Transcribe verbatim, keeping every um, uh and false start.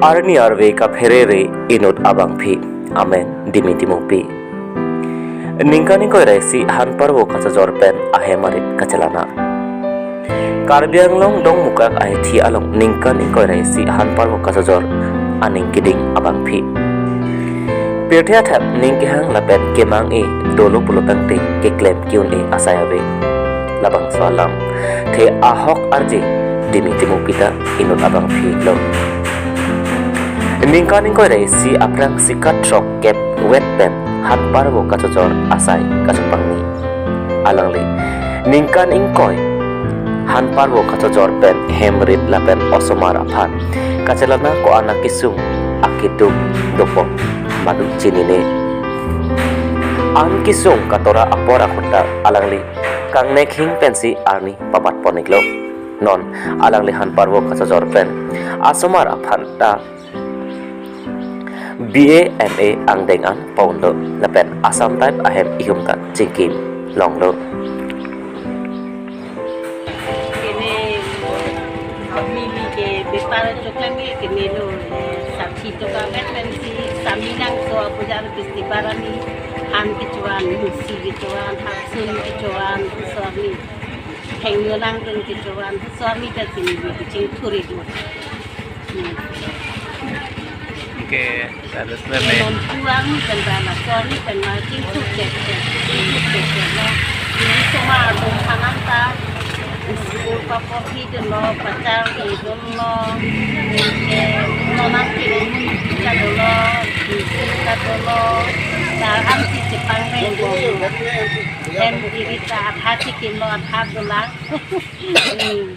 Arni arve kapherere inut abangphi. Amen. Dimi Timungpi. Ningkan ingkoi ra isi han parvo kachojor pen ahem arit kachelana. Karbi Anglong Dongmukak ahithi along ningkan ingkoi ra isi han parvo kachojor aning keding abangphi. Pirthe athak ning kehang lapen kemang-e dolo pulotangte keklem ke-un-e asai ave. Labangso alamthe ahok arje Dimi Timungpi ta inut abangphi lo. Ningkan ingkoi ra isi aphrangsi kathrokkep vet pen han parvo kachojor asai kachopangni. Alangli ningkan ingkoi han parvo kachojor pen hem rit lapen osomar aphan kachelana ko-an akesung akeduk dokok madu chinine. An kesung katora apor ahut ta alangli kangnek hing pensi arni pabatpon-iklo. Non alangli han parvo kachojor pen asomar aphan ta B A M A angdeng an pa-unlo lapen Assam type ahem ihum ta chingki longlo. Kene mili ke bepar choklem ke kene lo, eh, sapsi toka vet pensi sami nangso apujar festival arni han kecho-an, musi kecho-an, hapsun kecho-an, so arni hengno nangdun kecho-an, so arni ta sini bi kecheng thuri do. Hmm. Oke, terus nih. Non puang pen ta laso arni pen ma chingthur chek chek, chingthur chek chek lo. Ini semua album kanan ta, school papo hidunlo, pacar hidunlo, ke nonam ke mun ka dolo, isi ka dolo, ta ansi chepangre. Hem iri ta adha chikim lo, adha dolang. Hmm.